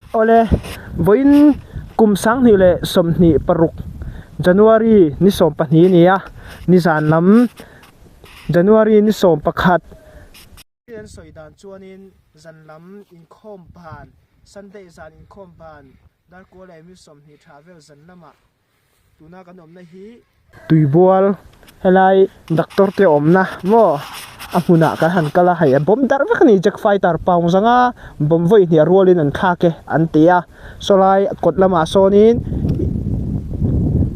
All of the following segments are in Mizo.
Awle, vawiin kum 2026 January ni 12 a ni a, nizan lam January ni 11. An sawi dan chuanin zan lam inkhawm ban, Sunday zan inkhawm ban darkual leh mi 20 tha vel zan lamah Tuna kan awmna hi tuibual helai doctor te awmna maw a hmunah kan han kal a hei a bawm darh vek a ni jack fighter paung zanga bawm vawi hnih a rualin an thlak e an ti a sawlai kawt lamah sawnin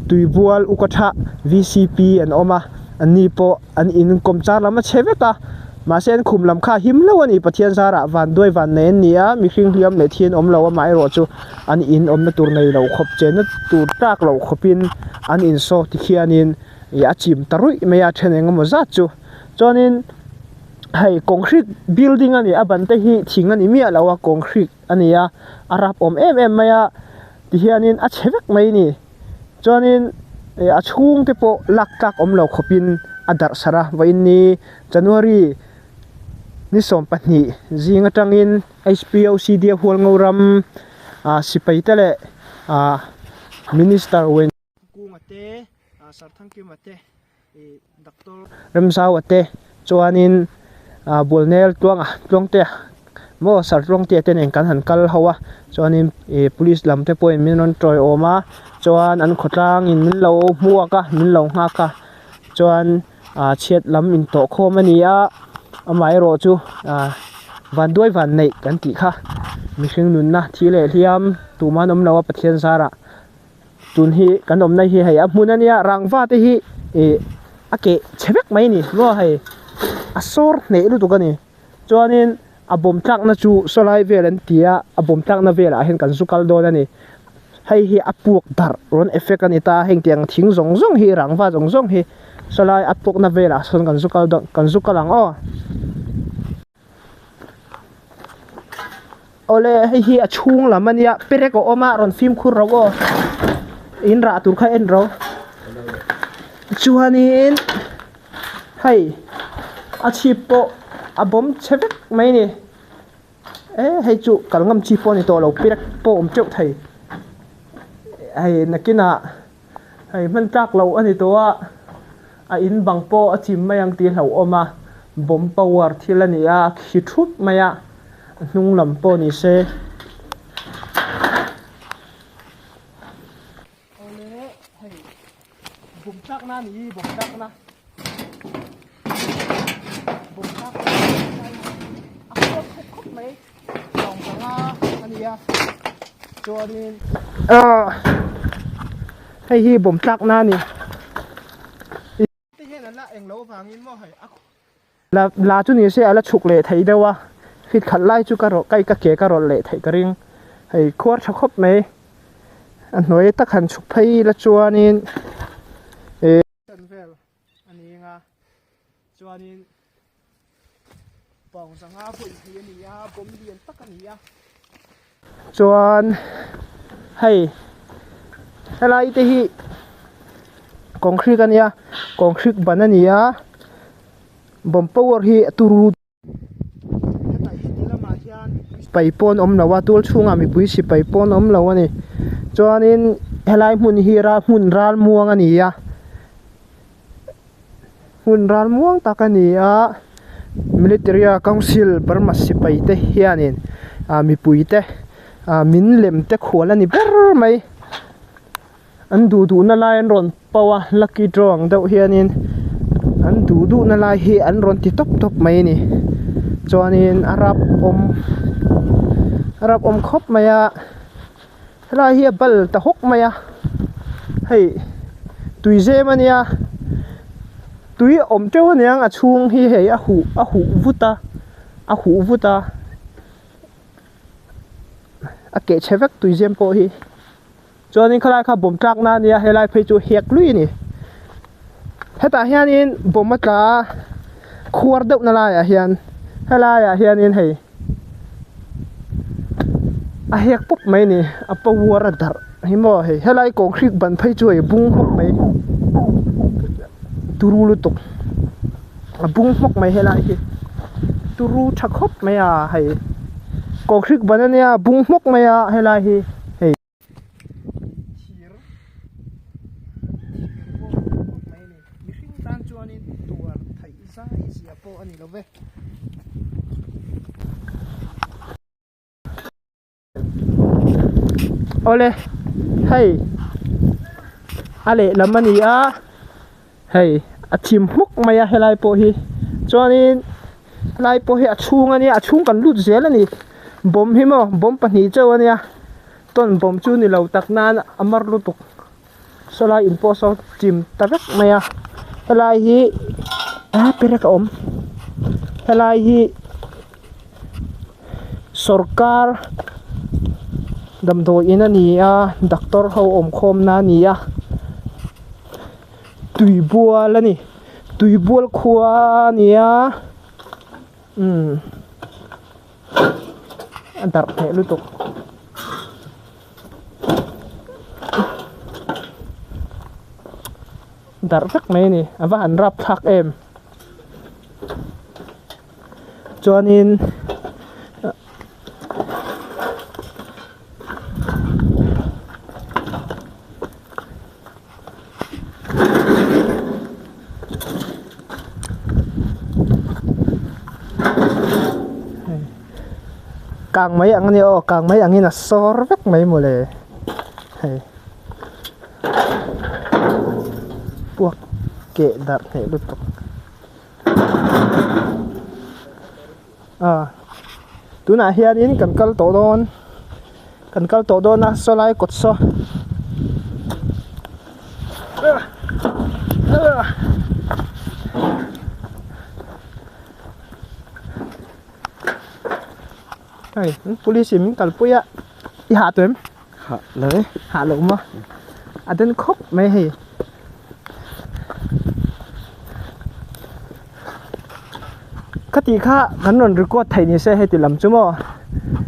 tuibual uka tha V C P an awm a anni pawh an in kawm char lam a chhe vek a mahse an khum lam kha a him hlauh a ni Pathian zarah vanduai vannei an ni a mihring hliam leh thi an awm lo amaherawh chu. An in awmna tur nei lo khawp chenna tur tlak loh khawpin an insaw ti khianin ih a chim ta ruih mai a then eng emaw zat chu. Chuanin hei concrete building a ni a ban te hi thing a ni miah lo a concrete a ni a a rap awm em em mai a tihianin a chhe vek mai a ni. Chuanin ih a chhung te pawh lak tlak awm lo khawpin a darh sarh a vawiin ni January ni 20 zing atangin. HPOCD a hual ngo ram ah sipai te leh ah minister wen kunga te ah sarthangkima te ih doctor remzau a te chuanin ah bualnel tluanga tluangtea maw sir tluangtea te nen kan han kal ho a chuanin ih police lam te pawhin min rawn tawiawm a chuan an khawtlang in min lo hmuak a min lo nghak a chuan. ah chhiat lam intawh khawm a ni a amaherawh chu ah vanduai van neih kan tih kha mihring nunna thi leh hliam tumah an awm lo a Pathian zarah tun hi kan awmna hi hei a hmun a nia rangva te hi ih a keh chhe vek mai a ni maw hei a sawr hneh lutuk a ni chuanin a bawm tlakna chu sawlai vel an ti a a bawm tlakna velah hian kan zu kal dawn a ni hei hi a puak darh rawn effect a ni ta heng tiang thing zawng zawng hi rangva zawng zawng hi sawlai a puakna velah sawn kan zu kal dawn kan zu kal ang aw. Awle hei hi a chhung lam a nia perek a awm a rawn fimkhur ro aw in rah tur kha en ro chuanin hei a chhip pawh a bawm chhe vek mai a ni e hei chu kal ngam chi pawh a ni tawh lo perek pawh a awm teuh thei hei nakinah hei hman tlak loh a ni tawh a a in bang pawh a chim mai ang tih a hlauhawm a bawm power thil a ni a a khi thup mai a a hnung lam pawh ni se. Awle hei bawm tlakna a ni hi bawm tlakna bawm tlakna a khuap khawp khawp mai lawng panga a ni a chuanin ah hei hi bawm tlakna a ni te hian an la eng loh avangin maw hei a la la chu ni se a la chhuk leh thei deuh a fit khat lai chu ka rawh kai ka ke ka rawlh leh theih ka ring hei khuar tha khawp mai a hnuai tak han chhuk phei la chuanin eh vel a ni ang a chuanin pawng zanga vawi thei a ni a bawm lian tak a ni a chuan hei helai te hi concrete a nia concrete ban a ni a bawm power hi a turu sipai pawh an awm lo a tual chhungah mipui sipai pawh an awm lo a ni chuanin helai hmun hi hmun ralmuang a ni a. Hmun ral muang tak a ni a military a council Burma sipai te hianin ah mipui te ah min lem te khual a ni ber mai an duh duh na lai an rawn pau a lucky draw ang deuh hianin an duh duh na lai hi an rawn ti tawp tawp mai a ni chuanin a rap awm a rap awm khawp mai a. Helai hi a bal ta hawk mai a hei tui zem a nia tui a awm teuh aniang a chhung hi hei a huh a huh vut a a huh vut a a keh chhe vek tui zem pawh hi chuanin khalai kha bawm tlakna a nia helai phei chu hek lui a ni hetah hianin bawm a tla a khuar deuh na laiah hian helaiah hianin hei. A hek pawp mai a ni a power a darh hi maw hei helai concrete ban phei chu hei bung hmawk mai turu lutuk a bung hmawk mai helai hi turu tha khawp mai a hei. Concrete ban ania bung hmawk mai a helai hi hei. Thir thir pawh a bung hmawk mai a ni mihring tan chuanin tuar theih zai zia pawh a ni lo ve. Awle hei a lehlam a ni a hei a thim hmuk mai a helai pawh hi chuanin helai pawh hi a chhung a nia a chhung kan lut zel a ni bawm hi maw bawm pahnih chauh a nia tawn bawm chu ni lo tak nan a mar lutuk sawlai in pawh saw chim ta vek mai a helai hi a perek a awm helai hi. Sawrkar damdawi in a ni a doctor ho awm khawm na a ni a tui bual a ni tui bual khua a ni a umm a darh hneh lutuk. Darh vek mai a ni a va han rapthlak em. Chuanin kang mai ang ania aw kang mai angin a sawr vek mai mawle hei puak keh darh hneh lutuk. Ah tunah hianin kan kal tawh dawn kan kal tawh dawn a saw lai kawt saw hei police in min kalpui a i hah tawh em hah lo e hah loh maw a den khawp mai hei. Khati kha kan rawn record theih ni se heti lam chu maw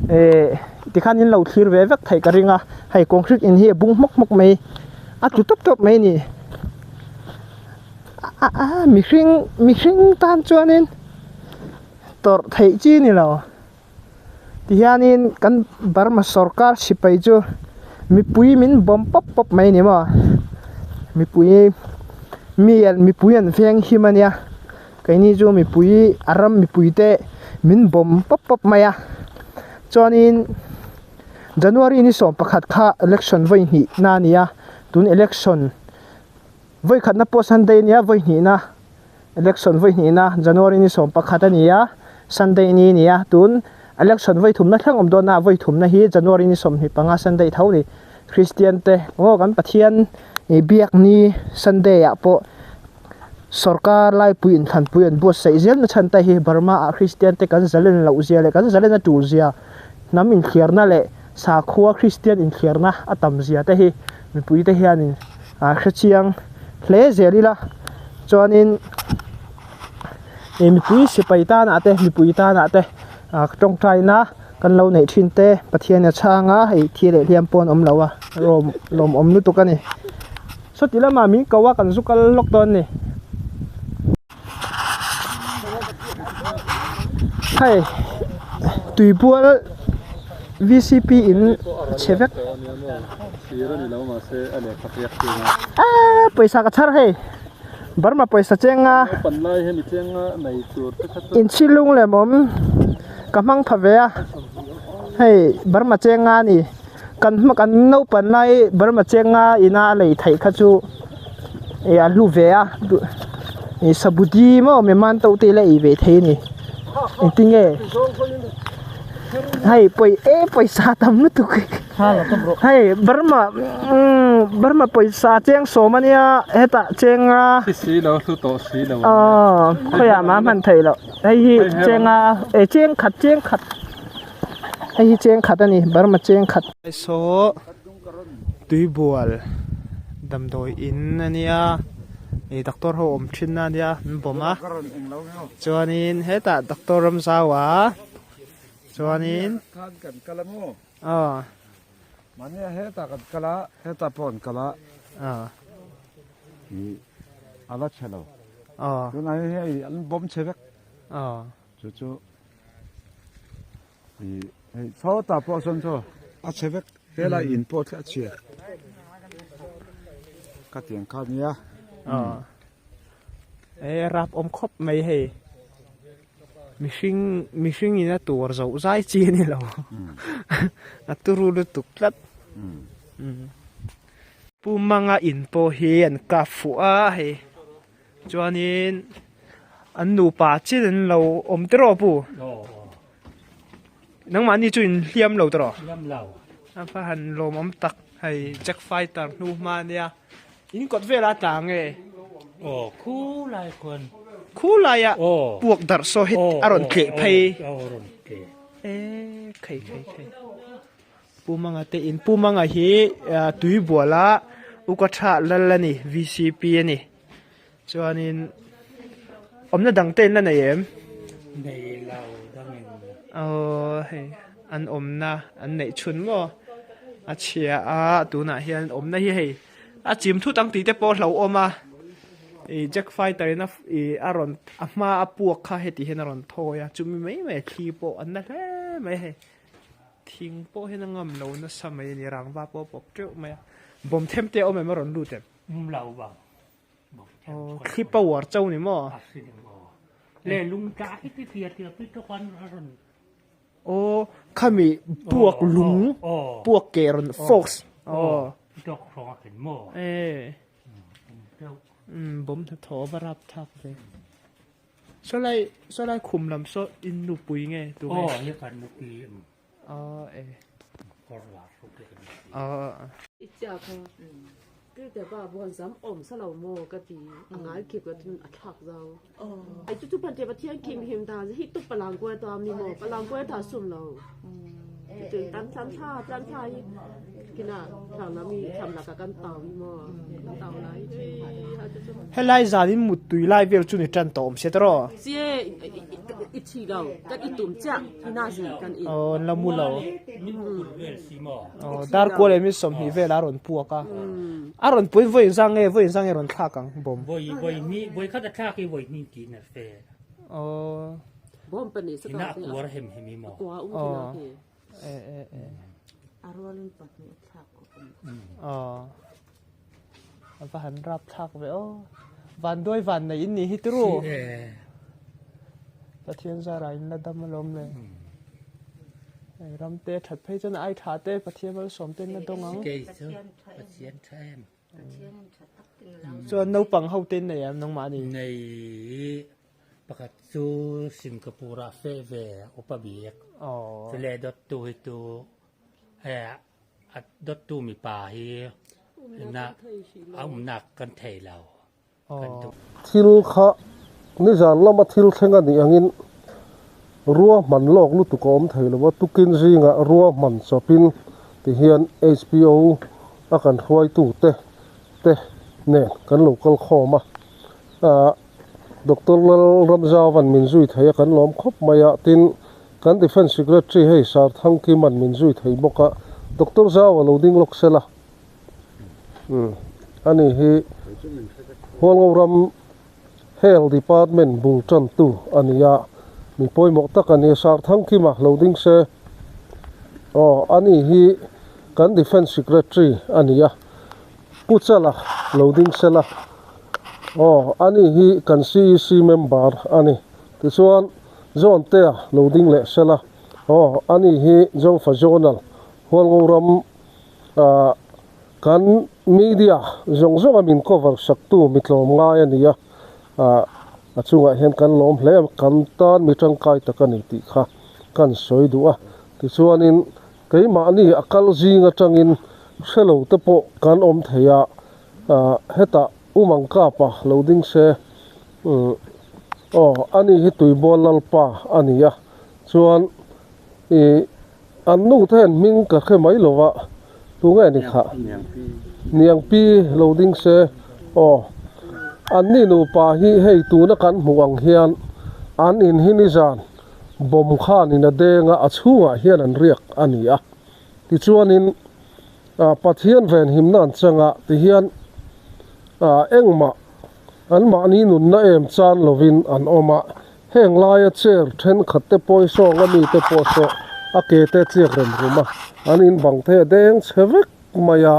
eh tikhan in lo thlir ve vek theih ka ring a hei concrete in hi a bung hmawk hmawk mai a tlu tawp tawp mai a ni a a mihring mihring tan chuanin tawrh theih chi a ni lo. Tihianin kan Burma sawrkar sipai chu mipui min bawm pawp pawp mai a ni maw mipui mi mipui an veng him a nia keini chu mipui a ram mipui te min bawm pawp pawp mai a chuanin January ni sawm pakhat kha election vawi hnih na a ni a tun election vawi khatna pawh Sunday a nia vawi hnihna. Election vawi hnihna January ni 11 a ni a, Sunday ni a ni a, tun election vawi thumna thleng awm dawn a, vawi thumna hi January ni 25 Sunday tho a ni. Kristian te aw kan Pathian ih biak ni Sunday ah pawh sawrkar laipui inthlanpui an buatsaih zel na chhan te hi Burma ah Kristian te kan zalen loh zia leh kan zalen a tul zia hnam inthliarna leh sakhua Kristian inthliarna a tam zia te hi mipui te hianin a hrechiang hle zel ila chuanin ih mipui sipai tanah te mipui tanah te ah tawngtaina kan lo neih thin te Pathian a chhang a hei thi leh hliam pawh an awm lo a lawm lawmawm lutuk a ni sawti lamah min ko a kan zu kal lawk dawn a ni. Hei tuibual vcp in chhe vek aaa pawisa ka chhar hei Burma pawisa chenga inchhilung lem awm ka hmang pha ve a hei Burma chenga a ni kan hma kan naupan lai Burma chenga ina a lei theih kha chu ih a hlu ve a ih sabuti maw mi man to te ila ei ve thei a ni engtin nge hei pawi e pawisa tam lutuk hei Burma umm Burma pawisa cheng sawm a nia hetah chenga aw khawiah mah a hman theih loh hei hi chenga eh cheng khat cheng khat. Hei hi cheng khat a ni Burma cheng khat. Saw tuibual damdawi in a nia ih doctor ho awm thin na a nia an bawm a chuanin hetah doctor Ramzaua chuanin aw aw aw. I Hei chhawtah pawh sawn chaw a chhe vek helai in pawh a chhia ka tiang kha nia. E rap awm khawp mai hei mihring mihring in a tur zoh zai chi a ni lo a turu lutuk tlat Pu Manga in pawh hi an kap fuh a hei. Chuanin an nupa chin an lo awm tiraw pu? Nangmahni chu in hliam lo tiraw? Hliam lo. A va han lawmawm tak hei Jack Fighter hnu hma ania. In kawt velah a tla nge? Aw khulai khuan. Khulaia puak darh saw hi a rawn tleh phei. Aw rawn tleh. E khei khei khei. Pu Manga te in Pu Manga hi tui buala Uka tha lal a ni VCP a ni. Chuanin awmna dang te in la nei em? Nei lo dangin. Aw hei an awmna an neih chhun maw a chhia a tunah hian awmna hi hei a chim thut ang tih te pawh a hlauhawm a ih jack fighter in a ih a rawn a hma a puak kha heti hian a rawn thawi a chumi mai mai a thli pawh an na hle mai hei. Thing pawh hian a ngam lo nasa mai a ni rangva pawh a pawp teuh mai a bawm them te a awm em a rawn lut em? Um lo bang bawm them aw thli power cho ni maw? A si ding aw le lung tla hi ti thia tia pi to khan a rawn aw khami puak lung puak ke rawn force aw tok hrawng a khin maw e um bawm hnathawh a va rap thak ve. Saw lai saw lai khum lam saw in nupui nge tu nge? Aw hi kan nupui em. Aw e. Kawr var hruk te kan nupui. Aw. I chiak a Kirte pa buan zam awm sa lo maw ka ti a ngai khip ka tun a thlak zau ai chu chu pan te Pathian khim him ta hi tuk palang kuai ta mi maw palang kuai ta sum lo chu tan tan tha tan tha hi kina thlang lam hi tham laka kan tau hi maw kan tau lai hi ha chu chu Helai zanin muttui lai vel chu ni tan tawh awm se tawh. Che i thi lo kan i tum chiah hi na zi kan i. Aw an la mu lo. Min kut vel si maw. Aw dar kual leh min 20 vel a rawn puak a. A rawn puin vawiin zang nge vawiin zang nge rawn thlak ang bawm. Vawi vawi hnih vawi khat a thlak i vawi hnih tiin a fe. Aw. Bawm pahnih sa Ina a kuar hem hem i maw. Kua um kina ke. E e e. A rualin pahnih a thlak awm. Aw. A va han rap thlak ve aw. Van duai van nei in nih hi turu. Pathian zara in la dam alawm le. Ram te that phei chuan ai tha te Pathian malsawm te in la dawng ang. Pathian tha em. Chuan naupang ho te in nei em nangmah ni? Nei pakhat chu Singapore ah feh ve upa bik. Chule dawttu hi chu A dawttu mipa hi na a umnak kan thei lo. Kan duh. Thil kha nizan lama thil thleng a nih angin ruahman lawk lutuk a awm thei lo a, tukin zingah ruahman chawpin tihian HPO a kan hruaitute te nen kan lo kal khawm a, ah Doctor Lalramzauva'n min zui thei a kan lawm khawp mai a, tin kan Defence Secretary hei Sir Thangkima'n min zui thei bawk a, Doctor Zau a lo ding lawk sela. Umm ani hi Hualngo ram Health Department bul tantu a ni a, mi pawimawh tak a ni a, Sir Thangkima lo ding se. Aw ani hi kan Defence Secretary a ni a. Pu Chala lo ding sela aw ani hi kan CEC member a ni. Tichuan John Tea lo ding leh sela aw ani hi Zofa Journal Hualngo ram ah kan media zawng zawng a min cover sak tu mi tlawm ngai a ni a ah a chungah hian kan lawm hle a kan tan mi tangkai tak a ni tih kha kan sawi duh a. Tichuanin Keimahni a kal zing atangin hre lo te pawh kan awm thei a, hetah Umang Kapa lo ding se, umm aw ani hi Tuibual Lalpa a ni a, chuan ih an nu te hian hming ka hre mai lo va, tunge ni kha? Niangpi lo ding se, aw anni nupa hi hei tuna kan hmuh ang hian an in hi nizan Bawm khanin a deng a, a chhungah hian an riak a ni a. Tichuanin Pathian venhimna an chang a, tihian engmah anmahni nunna em chan lovin an awm a. Heng laia chair thenkhat te pawh hi sawng a mite pawh saw a ke te a tliak rem rum a an in bang te a deng chhe vek mai a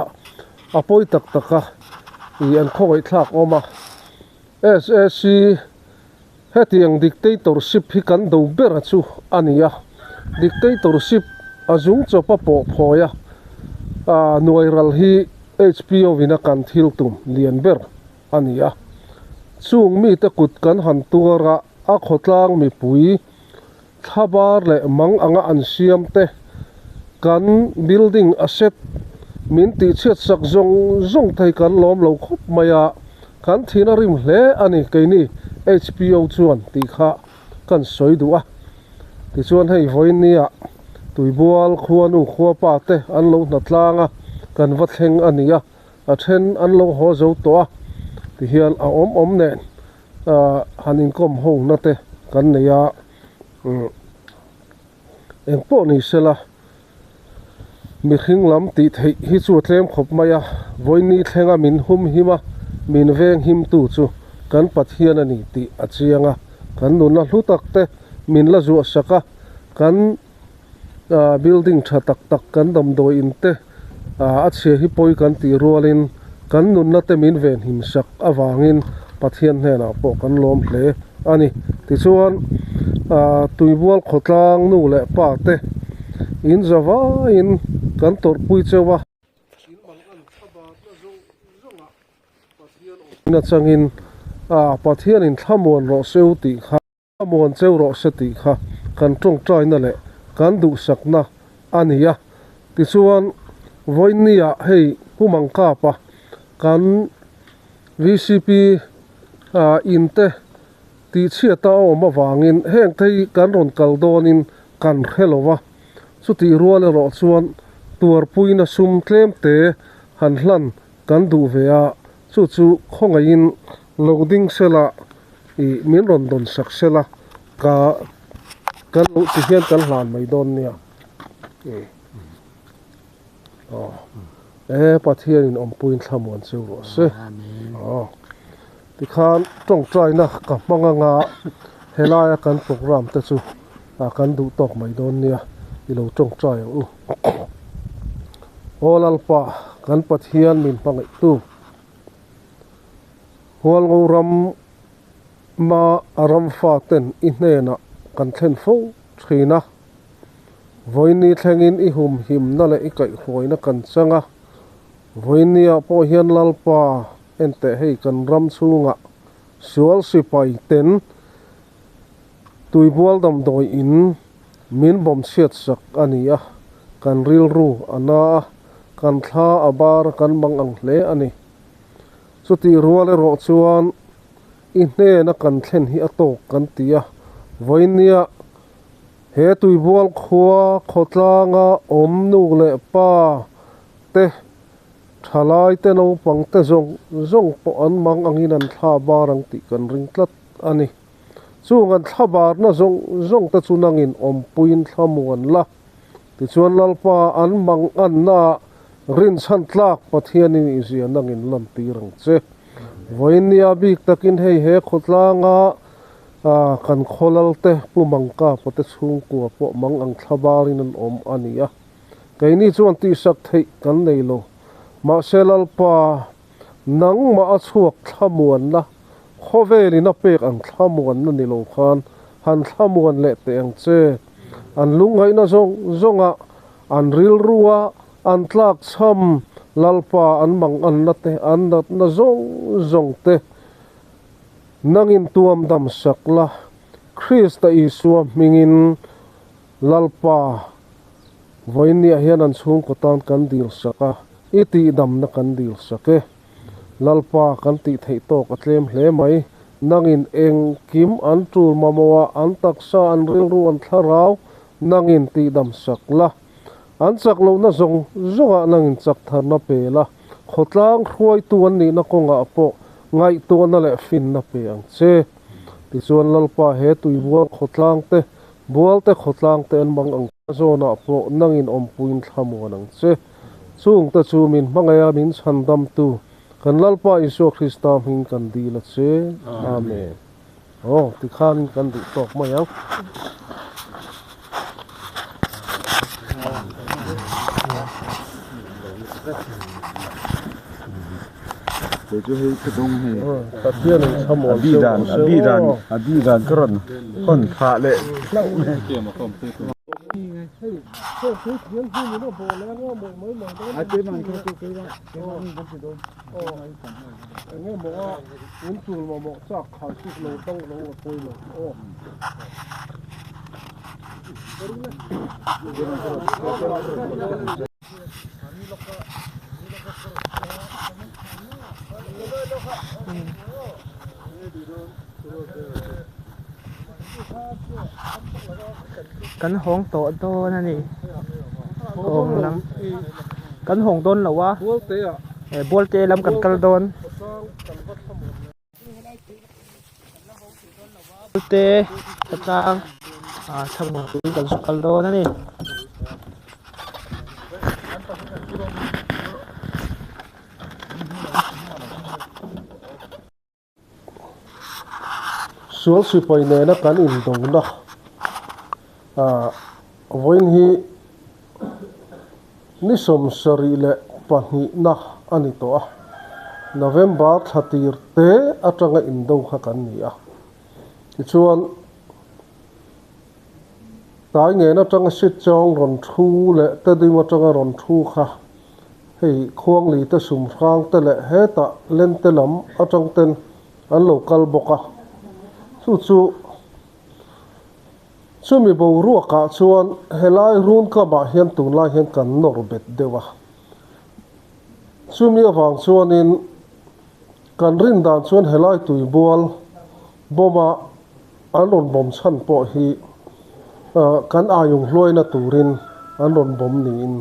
a pawi tak tak a ih an khawngaih thlak awm a S_A_C hetiang dictatorship hi kan do ber a chu a ni a dictatorship a zung chawp a pawh phawi a ah nuai ral hi H_P_O in a kan thil tum lian ber a ni a chung mite kut kan han tuar a a khawtlang mipui Thlabar leh mang anga an siam te, kan building asset min tihchhiat sak zawng zawng thei kan lawm lo khawp mai a, kan thin a rim hle a ni keini HPO chuan tih kha kan sawi duh a. Tichuan hei vawinia Tuibual khuanu khuapa te an lo hna tlang a, kan va thleng a ni a, a then an lo haw zo tawh a, tihian a awm awm nen han inkawm ho na te kan nei a eng pawh ni sela mihring lam tih theih hi chu a tlem khawp mai a vawiini thlenga min hum him a min veng him tu chu kan Pathian a ni tih a chiang a kan nunna hlu tak te min la zuah sak a kan building tha tak tak kan damdawi in te a chhia hi pawi kan tih rualin kan nunna te min venhim sak avangin Pathian hnenah pawh kan lawm hle a ni. Tichuan Tuibual khawtlang nu leh pa te in za vaiin kan tawrhpui cheu a. Atangin Pathianin thlamuan rawh se u tih kha. A muan cheu rawh se tih kha kan tawngtaina leh kan duhsakna a ni a. Tichuan, vawiinniah hei Pumang Kapa kan vcp in te tihchhiata a awm avangin heng te hi kan rawn kal dawnin kan hre lo va. Chutih rual erawh chuan tuarpuina sum tlem te han hlan kan duh ve a, chu chu khawngaihin lo ding sela Ih min rawn dawn sak sela ka kan lo ti hian kan hlan mai dawn nia ih aw e Pathianin awmpuiin thlamuan cheu rawh se aw tikhan tawngtaina ka hmang anga helaia kan program te chu ah kan duh tawk mai dawn nia i lo tawngtai ang u aw Lalpa kan Pathian min hmangaihtu. Hualngo ram ma a ram faten i hnenah kan thlen fo thin a, vawiini thlengin i humhimna leh i kaihhruaina kan chang a, vawiiniah pawh hian Lalpa enteh hei kan ram chhungah sual sipai ten tuibual damdawi in min bawm chhiat sak a ni a, kan rilru a na a, kan thla a bar a kan mang ang hle a ni. Chutih rual erawh chuan i hnena kan thlen hi a tawk kan ti a, vawinia he tuibual khua khawtlanga awm nu leh pa te, thalai te naupang te zawng zawng pawh an mang angin an thla bar ang tih kan ring tlat a ni. Chung an thla barna zawng zawng te chu nangin awmpuiin thlamuan la. Tichuan Lalpa an mang annaah Rinchhan tlak Pathianin i zia nangin lantir ang che. Vawinia bik takin hei he khawtlanga kan khawlal te Pu Mangkapa te chhungkua pawh mang ang thlabarin an awm a ni a. Keini chuan tihsak theih kan nei lo. Mahse Lalpa, nangmah a chhuak thlamuanna, khawvelin a pek ang thlamuanna ni lo khan han thlamuan leh teh ang che. An lungngaihna zawng zawngah An rilrua an tlak chham Lalpa an mang anna te, an natna zawng zawng te nangin tuam dam sak la, Krista Isua hmingin Lalpa vawiinniah hian an chhungkaw tan kan dil sak a, i tihdamna kan dil sak e. Lalpa kan tih theih tawk a tlem hle mai, nangin engkim an tul mamawha an taksa, an rilru, an thlarau Nangin tihdam sak la, an chak lohna zawng zawngah nangin chak tharna pe la, khawtlang hruaitu an nihna kawngah pawh ngaihtuahna leh finna pe ang che. Tichuan Lalpa he tuibual khawtlang te, bualte khawtlang te an mang ang zawnah pawh nangin awmpuiin thlamuan ang che. Chungte chu min hmangaih a min chhandamtu kan Lalpa Isua Krista hming kan dil a che. Amen. Aw tikhanin kan duh tawk mai ang. Kei chu hei ka dawng hei. Pathian in thlamuan A bi dan a bi dan a bi dan ka rawn hawn phah leh hlauh mai. Enge maw a in tul mamawh chak khan chu lo tang lo a pawi lo aw. Kan hawng tawh dawn a ni hawng lam kan hawng dawn lo a bualte lam kan kal dawn. Te tlang ah thla turin kan zu kal dawn a ni. Sual sipai nena kan indona ah vawiin hi ni 22 na a ni tawh a, November thla tir te atanga indo kha kan ni a, tichuan tlai ngen atanga sit chawng rawn thu leh tedim atanga rawn thu kha hei khuangli te sum hrang te leh hetah lente lam atang ten an lo kal bawk a, chu chu. Chumi boruakah chuan helai run kamah hian tunlai hian kan nawr bet deuh a. Chumi avang chuanin kan rin dan chuan helai tuibual bawma an rawn bawm chhan pawh hi kan aiung hluaina turin an rawn bawm niin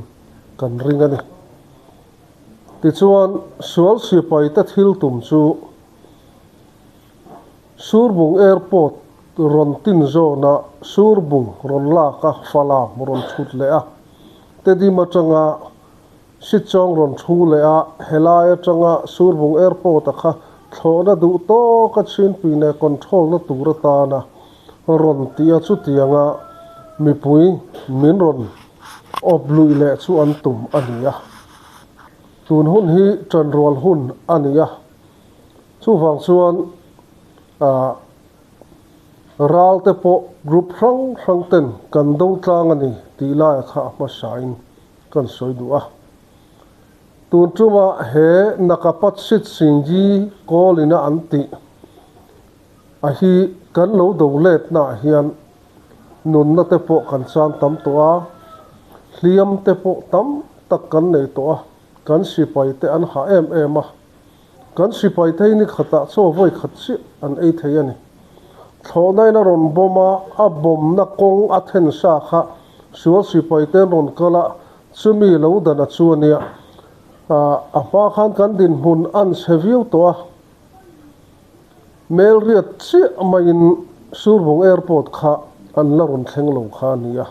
kan ring a ni. Tichuan sual sipaite thil tum chu Surbung Airport rawn tin zawna Surbung rawn lak a Falam rawn chhut leh a, Tedim atanga Sichawng rawn thu leh a, helai atanga Surbung Airport a kha thlawhna duh tawka chhinpui leh control na tur atana rawn ti a, chutianga mipui min rawn awp luih leh chu an tum a ni a. Tun hun hi tanrual hun a ni a. Chuvang chuan ah ral te pawh group hrang hrang ten kan do tlang a ni tih laia kha a hmasain kan sawi duh a. Tun tuma he Nakapat Sit Singh kawl ina an tih a hi kan lo do letna ah hian nunna te pawh kan chan tam tawh a, hliam te pawh tam tak kan nei tawh a, kan sipai te an hah em em a. Kan sipai thei ni khatah chaw vawi khat chiah an ei thei a ni. Thlawhnain a rawn bawm a, a bawmna kawng a then sa kha sual sipai te an rawn kal a, chumi lo dan a chu a nia. A hma khan kan dinhmun an chhe viau tawh a, Melriat chiah maiin Surbung Airport kha an la rawn thleng lo kha a ni a.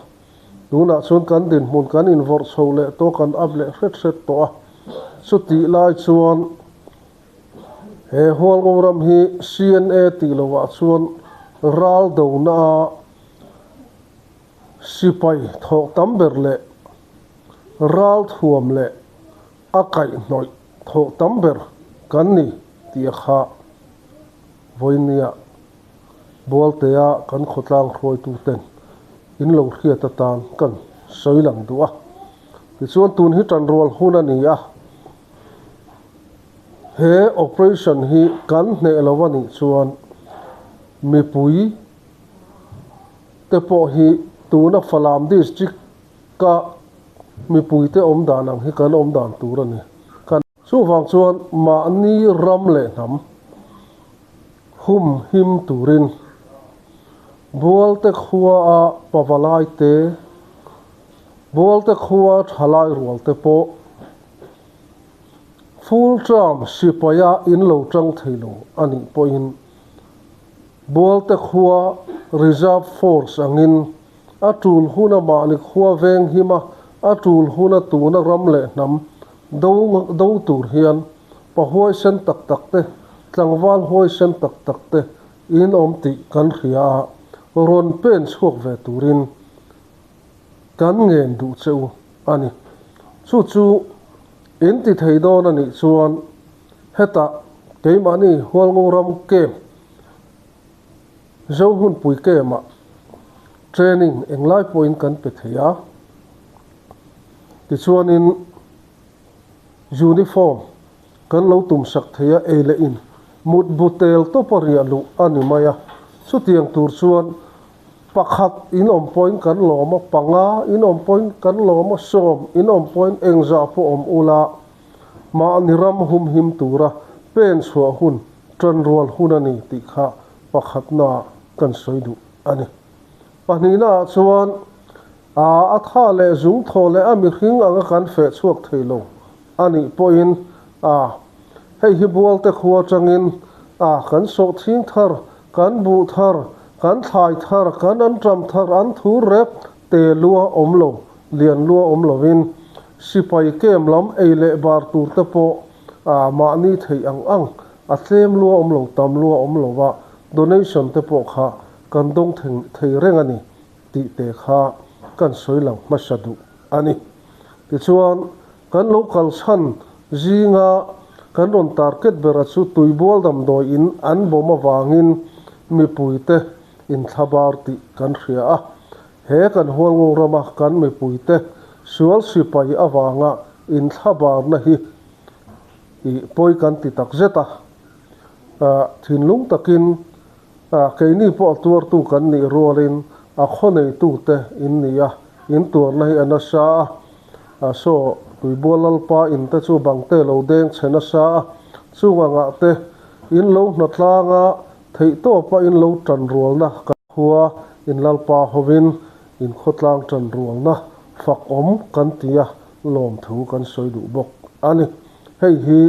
Tunah chuan kan dinhmun kan invawrh chho leh tawh, kan up leh hret hret tawh a. Chutih lai chuan he Hualngo ram hi CNA tih lohah chuan ral dona sipai thawk tam ber leh ral thuam leh a kaihhnawih thawk tam ber kan ni tih a kha vawinia Bualtea kan khawtlang hruaituten in lo hriat atan kan sawi lang duh a. Tichuan tun hi tanrual hun a ni a, he operation hi kan hneh lo a nih chuan mipui te pawh hi tuna Falam district a mipui te awm dan ang hi kan awm dan tur a ni. Kan. Chuvang chuan mahni ram leh hnam hum him turin Bualte khua a pavalai te, Bualte khua thalai rual te pawh full term sipaia in lo tang thei lo a nih pawhin Bualte khua reserve force angin a tul huna mahni khua veng hima a tul huna tuna ram leh hnam do do tur hian pa huaisen tak tak te, tlangval huaisen tak tak te in awm tih kan hria a, rawn pen chhuak ve turin kan ngen duh che u a ni. Chu chu In ti thei dawn a nih chuan hetah keimahni Hualngo ram camp, Zohmunpui camp-ah training englai pawhin kan pe thei a. Tichuanin uniform kan lo tumsak thei a, ei leh in mutbu tel tawpa riah luh a ni mai a. Chutiang tur chuan Pakhat in awm pawhin kan lawm a, panga in awm pawhin kan lawm a, sawm in awm pawhin engzah pawh awm ula, mahni ram humhim tura pen chhuah hun tanrual hun a ni tih kha pakhatnaah kan sawi duh a ni. Pahnihnaah chuan a a tha leh zung thaw leh a mihring anga kan feh chhuak thei lo a nih pawhin a hei hi bualte khua atangin a kan sawhthing thar Kan buh thar, kan thlai thar, kan anṭam thar, an thur rep te lua awm lo, lian lua awm lovin sipai kem lam ei leh bar tur te pawh a mahni theih ang ang, a tlem lua awm lo, tam lua awm lo va donation te pawh kha kan dawng thei reng a ni tih te kha kan sawi lang hmasa duh a ni. Tichuan, kan lo kal chhan zinga kan rawn target bera chu tuibual damdawi in an bawm avangin mipuite inthlabar tih kan hria a. He kan Hualngo rama kan mipuite sual sipai avanga inthlabarna hi ih pawi kan ti takzet a. Thinlung takin Keini pawh a tuartu kan nih rualin a khaw neitute in ni a, in tuarna hi a nasa a. Saw, Tuibual Lalpa in te chu bangte lo deng chhe nasa a, chung angah te in lo hnatlang a, theihtawpa in lo tan rualna kan khua in Lalpa hovin in khawtlang tan rualna fak awm kan ti a, lawmthu kan sawi duh bawk a ni. Hei hi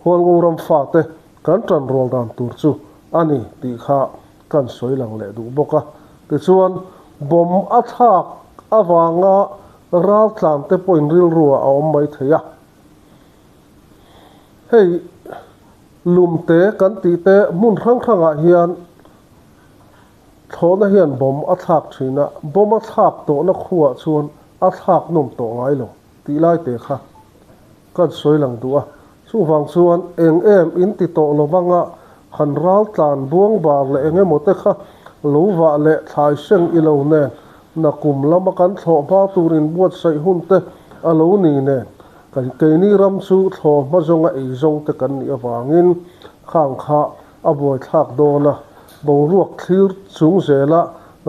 Hualngo ram fate Kan tan rual dan tur chu a ni tih kha kan sawi lang leh duh bawk a. Tichuan, bomb a thlak avanga ral tlan te pawhin rilru ah a awm mai thei a. Hei lumte kan tih te hmun hrang hrangah hian thlawhna hian bomb a thlak thin a, bomb a thlak tawhna khuah chuan a thlak nawm tawh ngai lo tih lai te kha Kan sawi lang duh a, chuvang chuan eng em in ti tawh lo vanga han ral tlan buang bar leh eng emaw te kha lo vah leh thlai seng i lo nen nakum lama kan thlawh hma tur in buatsaih hun te a lo ni nen kan keini ram chu thlawh hma zawnga ei zawng te kan nih avangin khang kha a buaithlak dawn a, boruak thlir chung zela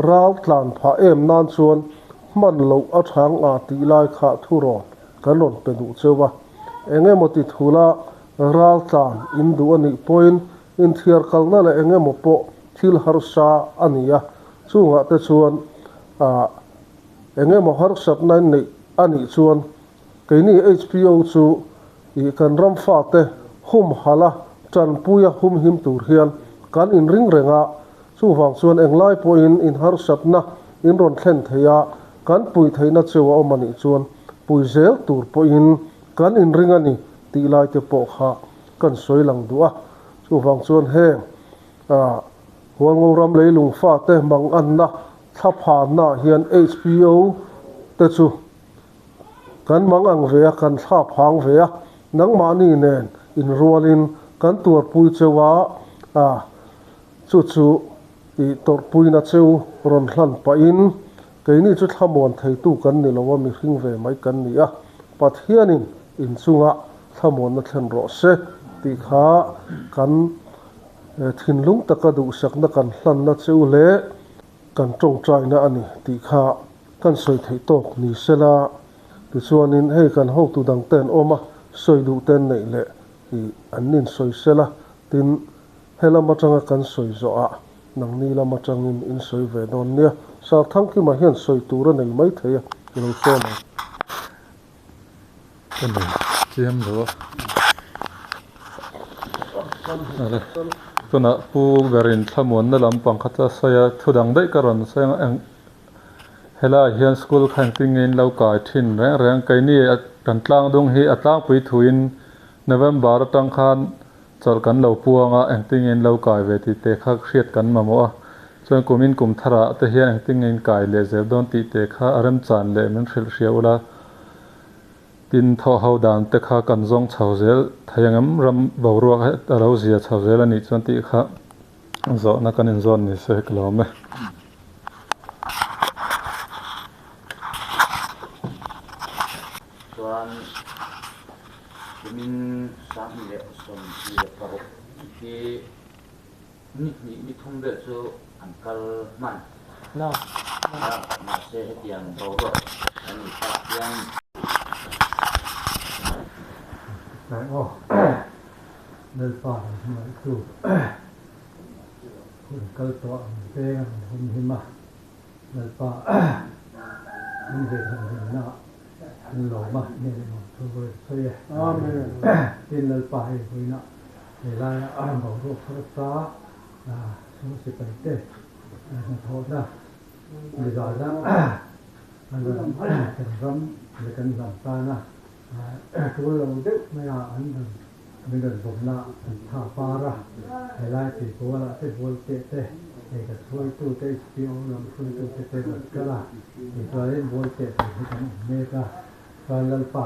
ral tlan phah em nan chuan hman loh a thang a tih lai kha thurawn Kan rawn pe duh cheu a, eng emaw ti thula ral tlan in duh a nih pawhin inthiar kalna leh eng emaw pawh thil harsa a ni a, chungah te chuan ah eng emaw harsatna in neih a nih chuan keini HPO chu ih kan ram fate humhalh a, tanpui a humhim tur hian kan inring reng a, chuvang chuan englai pawhin in harsatna in rawn thlen thei a, Kan pui theihna cheu a awm a nih chuan pui zel tur pawhin kan inring a ni tih lai te pawh kha kan sawi lang duh a. Chuvang chuan heng Hualngo ram leilung fate manganna thlaphanna ah hian HPO te chu kan mangang ve a, kan thla phang ve a, nangmahni nen inrualin kan tuarpui cheu a, chu chu Tih tawrhpuina cheu rawn hlan pahin, keini chu thlamuan theitu kan ni lo a, mihring ve mai kan ni a, Pathianin inchunga thlamuanna thlen rawh se tih kha kan thinlung taka duhsakna kan hlanna cheu leh kan tawngtaina a ni tih kha kan sawi theih tawk ni sela. Tichuanin hei kan hotu dangte an awm a, sawi duhte an neih leh an nin sawi sela, tin He lam atanga kan sawi zawhah nangni lam atangin in sawi ve dawn nia. Sir Thangkima hian sawi tur a nei mai thei a, i lo sawm ang. Ka nei chiam lo a. Ale, tunah Pu berin thlamuanna lampang kha chu a sawi a, thu dang daih ka rawn sawi ang eng helaiah hian school kha engtin nge in lo kai thin reng reng keini kan tlangdung hi a tlangpui thuin November atang khan Chawlh kan lo puang a, engtin nge in lo kai ve tih te kha hriat kan mamawh a. Chuan kum in kum tharah te hian engtin nge in kai leh zel dawn tih te kha a remchan leh min hrilh hria ula. Tin, thawh ho dan te kha kan zawng chho zel thei ang em? Ram boruak a lo zia chho zel a nih chuan tih kha zawhna kan inzawn ni se ka lawm e. Chuan kumin 2026 hi ni hnih ni thum vel chu an kal hman a, mahse hetiang boruak an nih tak hian. Aw Lalpa kan hmangaihtu hun kal tawh ang veng a min hum him a, Lalpa min ve hum himna an lawm a, heng emaw thu ka rawn sawi e. Tin Lalpa hei vawiinah helaia boruak harsa sum sipai te hnathawhna nizana an rawn kan ram leh kan hnam tana tul lo deuh maia an rawn min rawn bawmna an tha par a, helai tuipualah te bualteh te hei kan hruaitute HPO lam hruaitute te rawn kal a, tichuanin bualteh tur hi kan awm mek a, chuan Lalpa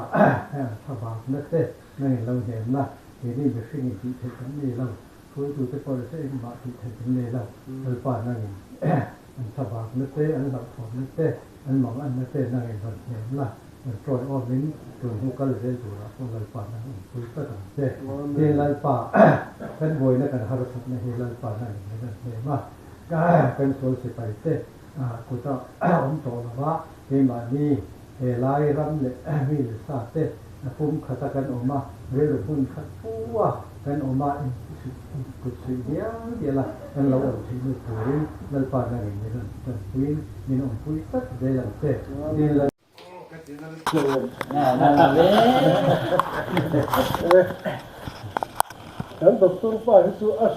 hei an tha bakna te nangin lo hnemna keini mihring in tih theih kan nei lo, hruaitute pawh leh se engmah tih theih kan nei lo, Lalpa nangin an tha bakna te an hlauhthawnna te an manganna te nangin rawn hnemna. Kan tawi awmin tun hnu kal zel turah pawh Lalpa nan awmpui tlat ang che. Tin Lalpa, kan buaina kan harsatna hi Lalpa nan min rawn hnem a, kan sual sipai te kuta awm tawh lova keimahni he lai ram leh mi leh sa te pum khata kan awm a, rilru hmun khat pu a kan awm a, inkut suih dial dial a kan lo awm theih lut turin Lalpa nan min rawn tanpuiin min awmpui tlat zel ang che. Tin. Kan doctor pa hi chu a.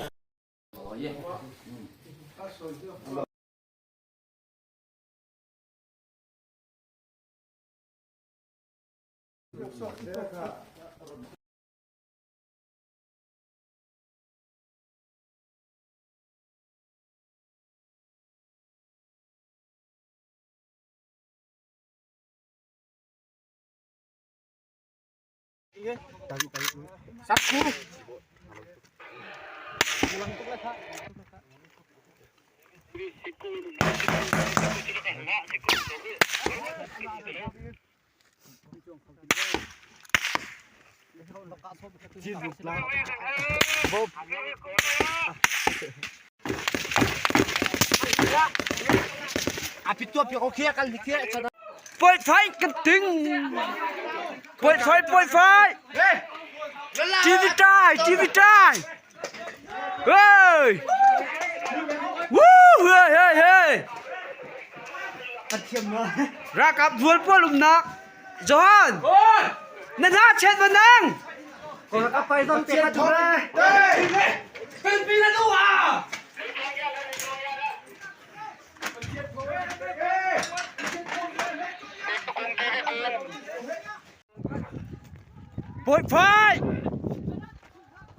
Pawihfai kan ting. Pawihfai pawihfai. TV trai TV trai. Hey. Woo hey hey hey. Rakap vual pawl umnak. Johan. Na hna chet va nang. Pawihfai.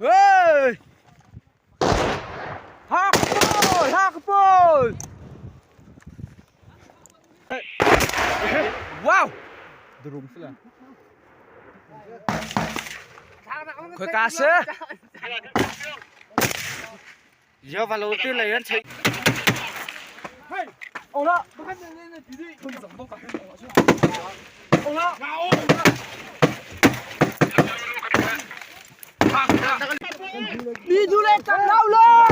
Hey. Hak pawl, hak pawl. Wow. Khoi ka se. Giờ vào đầu tiên là anh chạy. Ông la. Ông la. Đi du lên cắn lao lên.